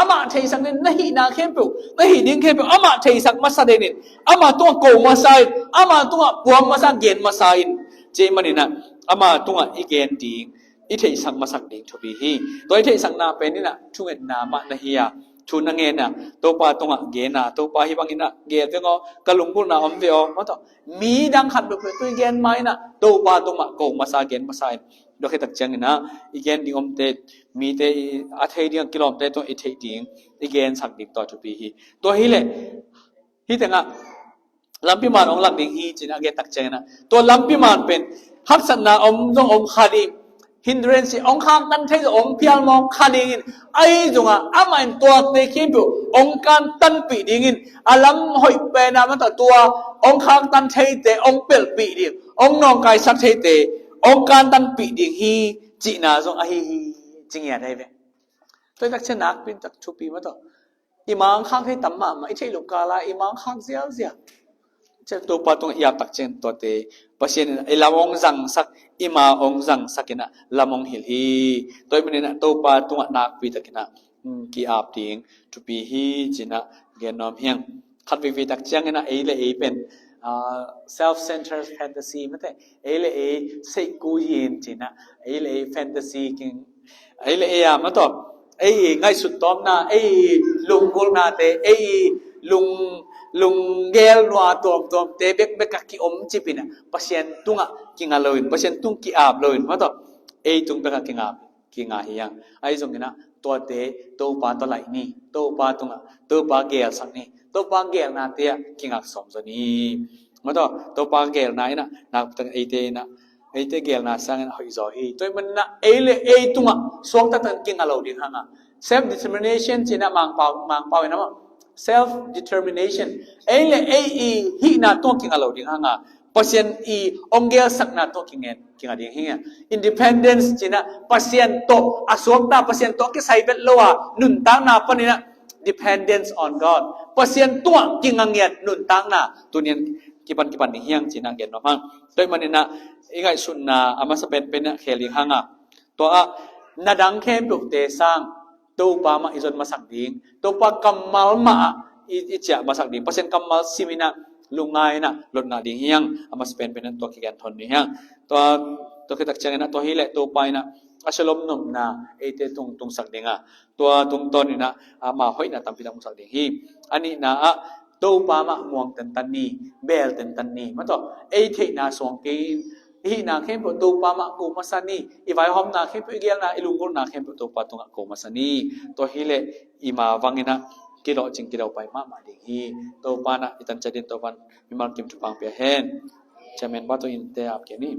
Amah theisak den, na hihna khempeuh, na hih ding khempeuh amah theisak masa den in, amah tungah ko masa in, amah tungah puang masa, gen masa in ci manin ah ama tungah i gen ding, i theihsak masak ding thupi hi. Tua i theihsakna pen in ah thungetna mah na hi a, thu na ngen a, Topa tungah gen a, Topa hih bangin ah gel veng aw, ka lunggulhna om ve aw maw tawh, mi dang khat peuhpeuh tungah i gen ma in ah Topa tungah ko masa, gen masa in. Tua khit tak ciangin ah i gen ding omte, mite i a thei ding a kilawmte tungah i theih ding, i gensak ding tua thupi hi. Tua hi leh hih tengah lampi man hong lak ding hi ci-in a gen tak ciangin ah tua lampi man pen haksatna om zong om kha ding, hindrance hong khaktan thei zong hong phial mawk kha ding in, ahi zongah amah in tuate khempeuh hong kantanpih ding in, a lam hoih pen a mata tua hong khaktan theite hong pelhpih ding, hong nawngkaisak theite hong kantanpih ding hi cihna zong ahi hi ci ngiat ahi ve. Tua i tak ciang nakpi tak thupi maw tawh, i mangkhak thei tam mahmah, i theih loh kal a i mangkhak zialzial. Ciang Topa tungah i ap tak ciang tuate Pasian in i lam hong zangsak, i ma hong zangsak in ah lam hong hilh hi. Tua ahih manin ah Topa tungah nakpi takin ah, um, ki-ap ding thupi hi ci-in ah gen nuam hi ing. Khat veivei tak ciangin ah ei le ei pen, ah, self-centered fantasy mate, ei le ei seihku yin ci-in ah, ei le ei fantasy king, ei le ei a maw tawh, ei ngaihsut tawmna, ei lunggulhnate, ei lung, lunggel nua tuamtuamte bekbek ah ki-om cip in ah Pasian tungah kinga lo in, Pasian tung ki-ap lo in maw tawh, ei tung bek ah kinga, kinga hi ing. Ahi zongin ah tuate Topa tawh laih ni, Topa tungah, Topa gelsak ni, Topa gelnate ah kingak sawm zaw ni. Maw tawh, Topa gelna in ah nakpi takin eite in ah, eite gelna sangin hoih zaw hi. Tua ahih manin ah ei le ei tungah suakta takin kinga lo ding hang a, self determination ci-in ah Mangpau, Mangpau in ah maw, self determination, ei le ei i hihna tungah kinga lo ding hang a, Pasian i hong gelsakna tungah kingen, kinga ding hi ing. Independence ci-in ah Pasian tawh a suakta, Pasian tawh kisai vet lo a nuntakna panin ah dependence on God, Pasian tungah kinga ngiat nuntakna tuni-in kipan kipan ding hi ing ci-in ah gen nuam hi ing. Tua ahih manin ah i ngaihsutna a masa penpen ah khel ding hang a, tua ah na dang khempeuhte sang Topa mah i zon masak ding, Topa kammal mah ah i, i ciah masak ding, Pasian kammal sim in ah lungngai in ah lot ngah ding hi ing. A masa penpen ah tua kigen thon ding hi ing. Tua, tua khit tak ciangin ah tua hi leh Topa in ah a shalom nopna eite tung, tungsak ding a, tua tungtawn in ah ama hoihna tampi tak musak ding hi. A nihna ah Topa mah muang tentan ni, bel tentan ni maw tawh, ei theihna suang kei in, i hihna khempeuh Topa mah ko masa ni, i vaihawmna khempeuh, i gelna, i lunggulhna khempeuh Topa tungah ko masa ni. Tua hi leh i ma vang in ah kilawhcing kidaupai mahmah ding hi. Topa in ah i tan ciat in Topa in mimal kim thupha pia hen. Chairman pa tawh innte ap kei ni.